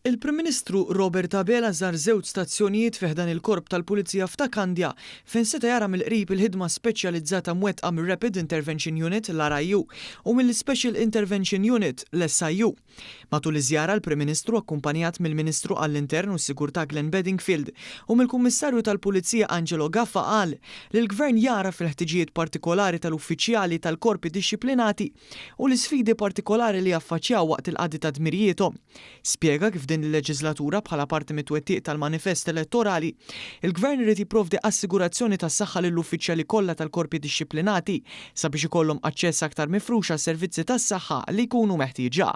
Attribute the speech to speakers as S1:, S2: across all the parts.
S1: Il-Prim Ministru Robert Abela żar żewġ stazzjonijiet fi ħdan il-Korp tal-Pulizija f'Ta' Kandja fejn seta' jara mill-qrib il-ħidma speċjalizzata mwettqa mir-Rapid Intervention Unit, l-RIU, u mill-Special Intervention Unit, l-SIU. Matul iż-żjara l-Prim Ministru akkumpanjat mill-Ministru għall-Intern u s-Sigurtà Glenn Bedingfield u mill-Kummissarju tal-Pulizija Angelo Gaffa qal li l-Gvern jagħraf il-ħtiġijiet partikolari tal-uffiċjali tal-korpi dixxiplinati u l-isfidi partikolari li jaffaċċjaw waqt il-qadi ta' dmirijiethom. Spjega kif din il-leġiżlatura bħala parti mit-twettiq tal-manifest elettorali, il-Gvern irid jipprovdi assigurazzjoni tas-saħħa lill-uffiċjali kollha tal-korpi dixxiplinati sabiex ikollhom aċċess aktar mifrux għas-servizzi tas-saħħa li jkunu meħtieġa.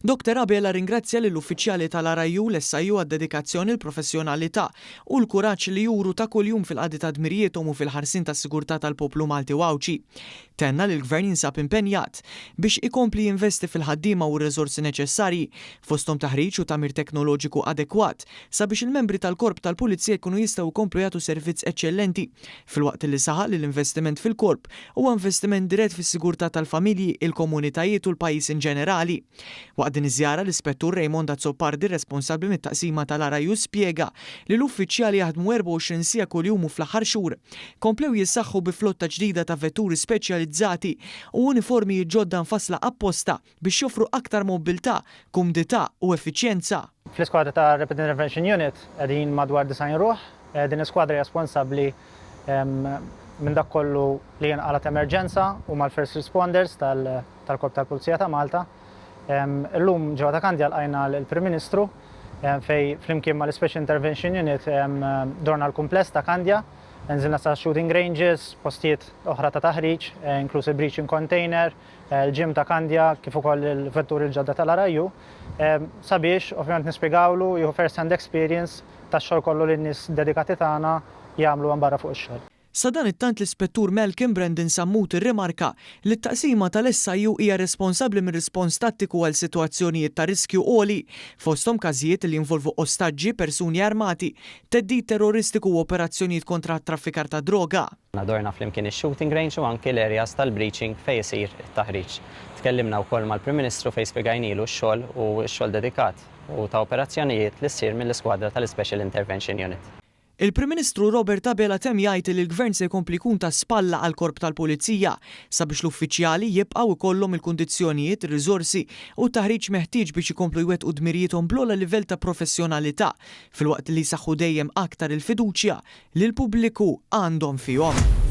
S1: Dottor Abela rringrazzja lill-uffiċjali tal-RIU u l-SIU għad-dedikazzjoni, il-professjonalità u l-kuraġġ li juru ta' kuljum fil-qadi ta' dmirijiethom u fil-ħarsien tas-sigurtà tal-poplu Malti u Għawdxi. Tenna li l-Gvern jinsab impenjat biex ikompli jinvesti fil-ħaddiema u r-riżorsi neċessarji, fosthom taħriġ u tagħmir teknoloġiku adekwat, sabiex il-membri tal-Korp tal-Pulizija jkunu jistgħu jkomplu jagħtu servizz eċċellenti, filwaqt li saħaq li l-investiment fil-Korp huwa investiment dirett fis-sigurtà tal-familji, il-komunitajiet u l-pajjiż inġenerali. Waqt din iż-żjara, l-Ispettur Raymond Azzopardi, responsabbli mit-taqsima tal-RIU spjega li l-uffiċjali jaħdmu 24 siegħa kuljum u fl-aħħar xhur komplew jissaħħu bi flotta ġdida ta' vetturi speċjalizzati u uniformijiet ġodda mfassla apposta biex joffru aktar mobbiltà, kumdità u effiċjenza.
S2: Fl-iskwadra ta' Rapid Intervention Unit qegħdin madwar 90 ruħ. Din l-iskwadra hija responsabbli minn dak kollu li jinqala' ta' emerġenza, huma l-first responders tal-Korp tal-Pulizija ta' Malta. Illum ġewwa Ta' Kandja lqajna l-Prim Ministru fejn flimkien mal-Special Intervention Unit dorna l-kumpless ta' Kandja, nżilna sa shooting ranges, postijiet oħra ta' taħriġ, inkluż il-breaching container, il-gym ta' Kandja, kif ukoll il-vetturi l-ġodda tal-RIU, sabiex ovvjament nispjegawlu jieħu first hand experience tax-xogħol kollu li n-nies dedikati tagħna jagħmlu hemm barra fuq ix-xogħol.
S1: Sadanittant l-Ispettur Malcolm Brandon Sammut irrimarka li t-taqsima tal-SIU hija responsabbli mir-rispons tattiku għal sitwazzjonijiet ta' riskju għoli, fosthom każijiet li jinvolvu ostaġġi, persuni armati, theddid terroristiku u operazzjonijiet kontra t-traffikar tad-droga.
S3: Dorna flimkien ix-shooting range u anki l-areas tal-breaching fejn isir it-taħriġ. Tkellimna wkoll mal-Prim Ministru fejn spjegajnilu x-xogħol u x-xogħol dedikat u ta' operazzjonijiet li ssir mill-iskwadra tal-Ispecial Intervention Unit.
S1: Il-Prim Ministru Robert Abela temm jgħid li l-Gvern se jkompli jkun ta' spalla għall-Korp tal-Pulizija sabiex l-uffiċjali jibqgħu jkollhom il-kundizzjonijiet, ir-riżorsi u t-taħriġ meħtieġ biex ikomplu jwettqu dmirijiethom bl-ogħla livell ta' professjonalità filwaqt li jsaħħu dejjem aktar il-fiduċja li l-pubbliku għandhom fihom.